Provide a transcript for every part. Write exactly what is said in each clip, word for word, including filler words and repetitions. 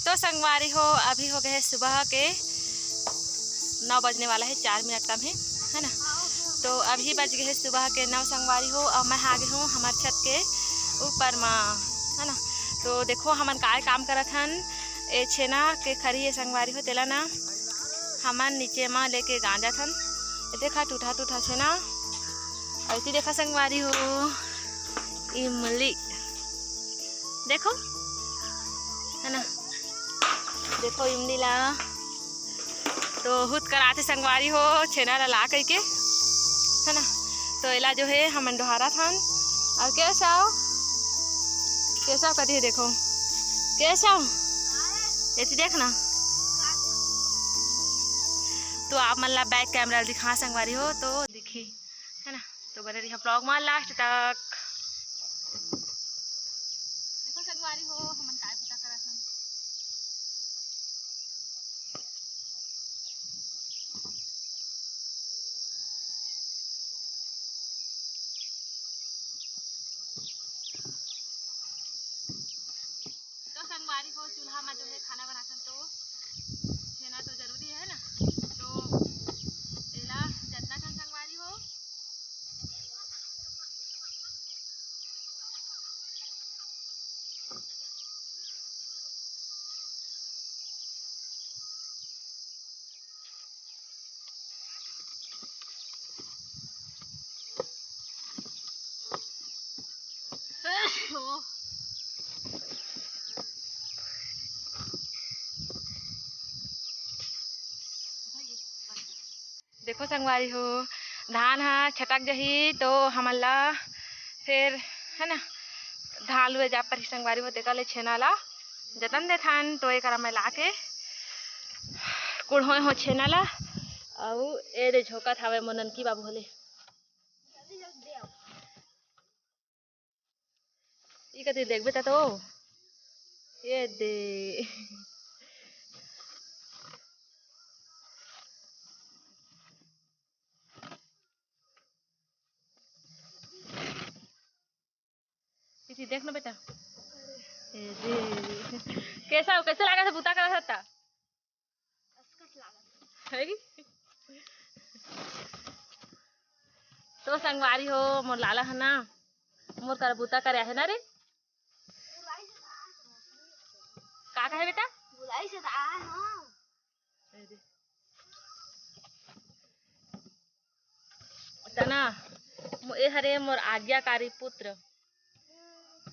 तो संगवारी हो, अभी हो गए हे सुबह के नौ बजने वाला है, चार मिनट कम है, है ना। तो अभी बज गए हे सुबह के नौ संगवारी हो, और मैं आ गई हूँ हमार छत के ऊपर मा, है ना। तो देखो हमन काय काम करत हन, ए छेना के खरी ए संगवारी हो, तेला ना हमन नीचे मा लेके गांजत हन। ए देखा टूटा टूटा छेना, अउ एती देखा संगवारी हो इमली, देखो, है ना, देखो इमली ला तो हुत कराथे संगवारी हो, छेना ला ला कहिके, है ना। तो एला जो है हमन डोहारत हन। और केशव, केशव कति हे देखो, केशव, एती देख ना। तो आप मन ला बैक कैमरा दिखा संगवारी हो तो दिखी, है ना। तो बने रहिहा ब्लॉग मा लास्ट तक। देखो संगवारी हो, हमन काय बुता करत हन। तो संगवारी हो, चूल्हा में जो है खाना बनाथन तो छेना तो जरूरी है ना, तो एला जतना कन संगवारी हो। देखो संगवारी हो, धान ह छटक जही तो हमन ला फेर, है ना, धान लुए जा परही संगवारी हो, तेकर ले छेना ला जतन देथन। तो एकरा मैं लाके कुढ़ोए हो छेना ला, अउ ए दे झोंकत हावे मोर ननकी बाबू होले। ई कति देखबे त तो, ये दे। इति देख ना बेटा। ए दे। कैसा हो, कैसे लगा था बुता करा था? है कि? तो संगवारी हो, मोर लाला है ना, मोर करा बुता करे आहे ना रे। का कहे बेटा? बुलाई से तो आए हो। ए दे। तना, मो-, ए हरे मोर आज्ञाकारी पुत्र।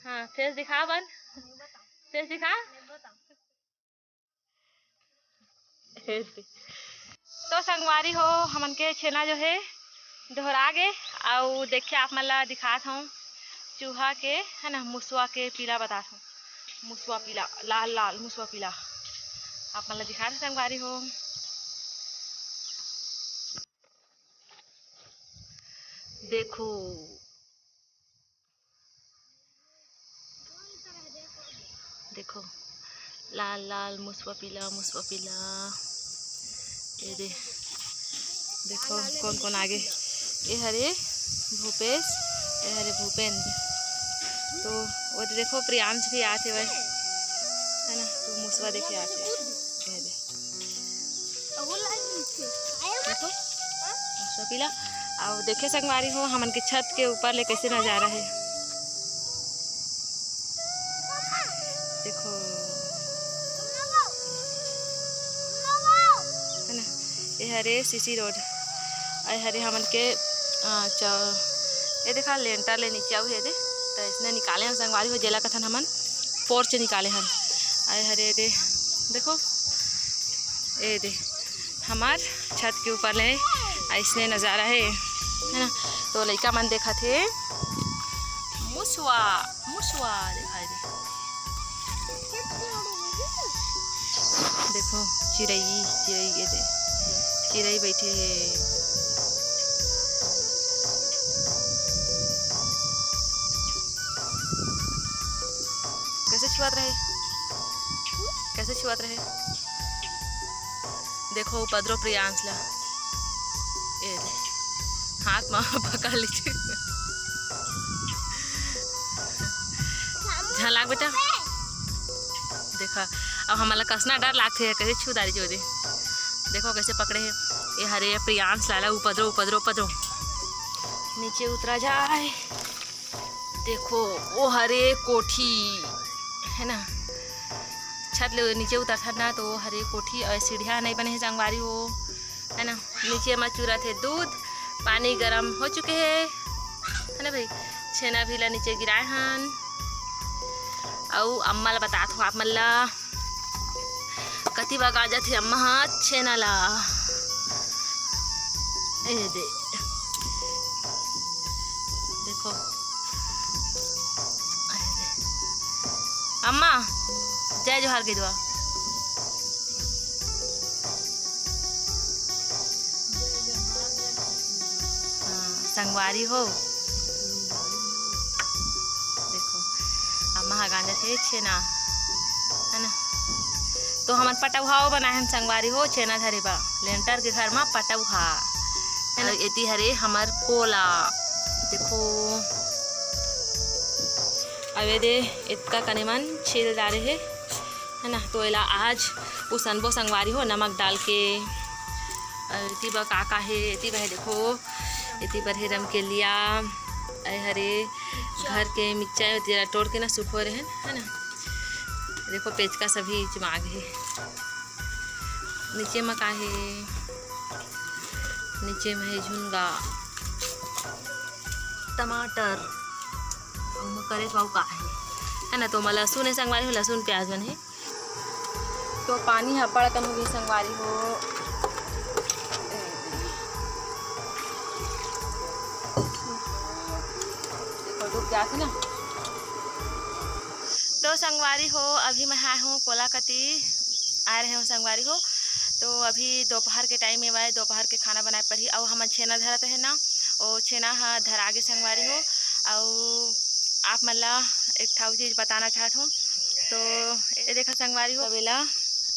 हाँ, फेस दिखा बन। फेस दिखा। तो संगवारी हो, हमन के छेना जो है डोहरा गे, अउ देखे आप मन ला दिखात हूँ चूहा के, है ना, मुसवा के पीला बतात हूँ, मुसवा पीला, लाल लाल मुसवा पीला आप मन ला दिखात हूँ संगवारी हो। देखो, देखो, लाल लाल मुसवा पीला, मुसवा पीला। ये दे, देखो कौन कौन आगे। ये हरे भूपेश, ये हरे भूपेंद्र। तो वो दे देखो प्रियांश भी आते हुए, है ना, तो मुसवा देखे आते हुए। ये दे। देखो, सो पीला। अब देखे संगवारी हो, हमन के छत के ऊपर ले कैसे नजारा है। देखो, है ना, ये हरे सीसी रोड, ये हरे हमन के, अ, च-, ये देखा लेंटर ले नीचे आऊ हे दे, तो इसने निकाले हम संगवारी हो, जेला कथन हमन पोर्च निकाले हन। आए हरे दे, देखो, ए दे, हमार छत के ऊपर ले अइसने नजारा हे, है ना। तो लइका मन देखत हे मुसवा, मुसवा दिखाई दे। देखो चिरई, चिरई, ये दे, चिरई बैठे हे। कैसे छुआत रहे, कैसे छुआत रहे? देखो उपद्रव प्रियांश ला, ए दे, हाथ में पकड़ लीजिए। झलक बेटा, देख अब हमला कसना डर लागथे, कइसे छू डारही जी। देखो कइसे पकड़े हे। ए हरे प्रियांश लाला, उपद्रव, उपद्रव, उपद्रव। नीचे उतरा जाए। देखो, ओ हरे कोठी, है ना, छत ले नीचे उतरथन ना, तो ओ हरे कोठी अउ सीढ़िया नइ बने हे संगवारी हो, है ना। नीचे म चुरत हे दूध, पानी गरम हो चुके हे, है ना भाई। छेना भी ला नीचे गिराए हन, अउ अम्मा ला बतात हूँ आप मन ला। कति बगा जाथे अम्मा हा छेना ला। ए दे। देखो। ए दे। अम्मा, जय जोहार कहि दो। हाँ, संगवारी हो। देखो, अम्मा हा गांजत हे छेना, है ना? तो हमन पटौहा बनाए हन संगवारी हो, छेना धरे बा। लेंटर के घर मा पटौहा, है ना? अउ एती हरे हमर कोला। देखो, अउ ए दे, एतका कने मन छील डारे हे, है ना? तो एला आज उसनबो संगवारी हो, नमक डाल के। अउ एती बर का का हे, एती बर हे देखो, एती बर हे रमकेलिया, ए हरे घर के मिर्चा, तेला तोड़ के ना सुखो रहे, है ना? देखो पेचकस अभी चमाग हे। नीचे म का हे? नीचे म हे झुनगा, टमाटर, अउ ओमा करे पाऊ का हे, है ना? तो ओमा लहसुन हे संगवारी हो, लहसुन प्याज मन हे। तो पानी ह अब्बड़ अकन होगे संगवारी हो। देखो, डूब जाथे ना। तो संगवारी हो, अभी मैं आए हूँ कोला कती, आए रहे हूँ संगवारी हो। तो अभी दोपहर के टाइम एवय, दोपहर के खाना बनाए परही। अउ हमन छेना धरत रहे ना, ओ छेना ह धरा गे संगवारी हो। अउ आप मन ला एक ठाऊ चीज बताना चाहत हूँ। तो ये देखा संगवारी हो, तबेला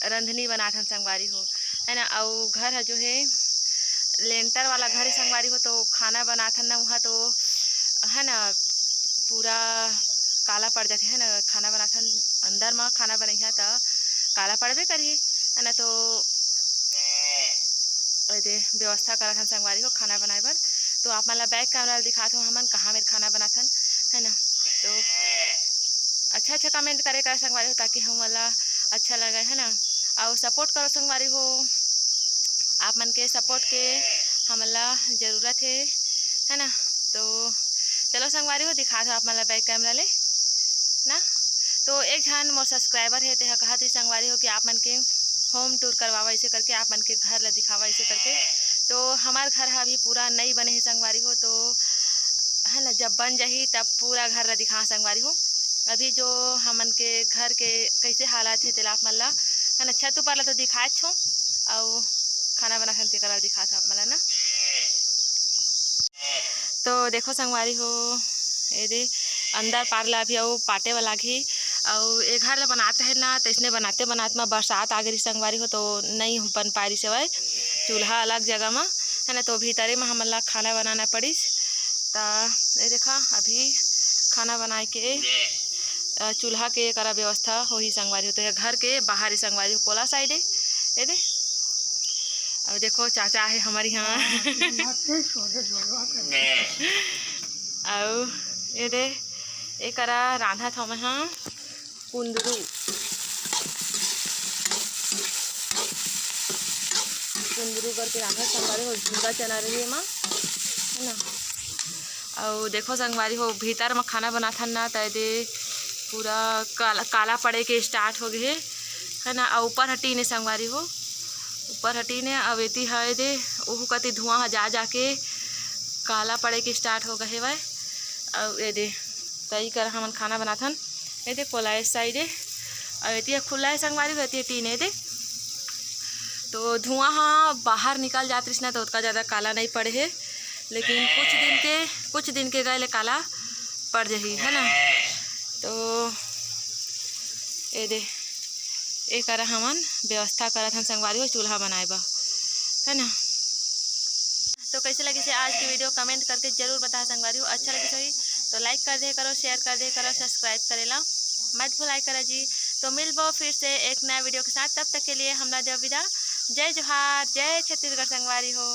रंधनी बनाथन संगवारी हो, है ना। अउ घर ह जो हे लेंटर वाला घर हे संगवारी हो, तो खाना बनाथन ना उहाँ तो, है ना, पूरा काला पड़ जाथे, है ना। खाना बनाथन, अंदर म खाना बनइहा त काला पड़बे करही, है ना। तो एदे व्यवस्था करत हन संगवारी हो खाना बनाए बर। तो आप मन ला बैक कैमरा ल दिखात हूँ, हमन कहाँ मेर खाना बनाथन, है ना। तो अच्छा अच्छा कमेंट करे करा संगवारी हो, ताकि हमन ला अच्छा लगे, है ना। अउ सपोर्ट करो संगवारी हो, आप मन के सपोर्ट के हमन ला जरूरत हे, है ना। तो चलो संगवारी हो, दिखात हूँ आप मन ला बैक कैमरा ले ना। तो एक झन मोर सब्सक्राइबर हे, तेहा कहत रही संगवारी हो कि आप मन के होम टूर करवावा, ऐसे करके आप मन के घर ला दिखावा, ऐसे करके। तो हमार घर हा अभी पूरा नई बने हे संगवारी हो, तो है ना, जब बन जाही तब पूरा घर ला दिखा संगवारी हो। अभी जो हमन के घर के कैसे हालात हे तेला आप मन ला, है ना, छत ऊपर ला तो दिखाएच हो, अउ खाना बनाथन तेकर ला दिखात हो आप मन ला ना। तो देखो संगवारी हो, एदे अंदर पार ला अभी अउ पाटे वाला लागही। अउ ए घर ला बनात रहे ना, तइसने बनाते बनात म बरसात आ गे रहिस संगवारी हो, तो नई बन पाए रहिस हवय चूल्हा अलग जगह म, है ना। तो भीतरे म हमन ला खाना बनाना पड़िस। त ए देखा अभी खाना बनाए के, अ, चूल्हा के करा व्यवस्था होही संगवारी हो। तो ये घर के बाहर ही संगवारी हो, कोला साइड हे, एदे। अब देखो चाचा हे हमर यहाँ। अउ एदे एकरा रांधत हवं मैं हा कुंदरू, कुंदरू करके रांधत संगवारी हो, झींगा चना रही एमा, है ना। अउ देखो संगवारी हो, भीतर म खाना बनाथन ना, त एदे पूरा काला, काला पड़े के स्टार्ट हो गे हे, है ना। अउ ऊपर ह टीन हे संगवारी हो, ऊपर ह टीन हे। अउ एती ह एदे ओहू कती धुआं ह जा जाके काला पड़े के स्टार्ट हो गे हेवय। अउ एदे तई कर हमन खाना बनाथन, एदे कोला ए साइड हे, अउ एती ह खुला हे संगवारी हो, एती ह टीन हे एदे। तो धुआं ह बाहर निकल जात रहिस ना, तो ओतका ज़्यादा काला नहीं पड़े हे, लेकिन कुछ दिन के, कुछ दिन के गए ले काला पड़ जही, है ना। तो एदे एकरा हमन व्यवस्था करत हन संगवारी हो चूल्हा बनाए बर, है ना। तो कैसे लगिस हे आज की वीडियो, कमेंट करके जरूर बताहा संगवारी हो। अच्छा लगिस होही तो लाइक कर दे करो, शेयर कर दे करो, सब्सक्राइब करेला मत भुलाए करा जी। तो मिलबो फिर से एक नया वीडियो के साथ। तब तक के लिए हमला देव विदा। जय जोहार, जय छत्तीसगढ़ संगवारी हो।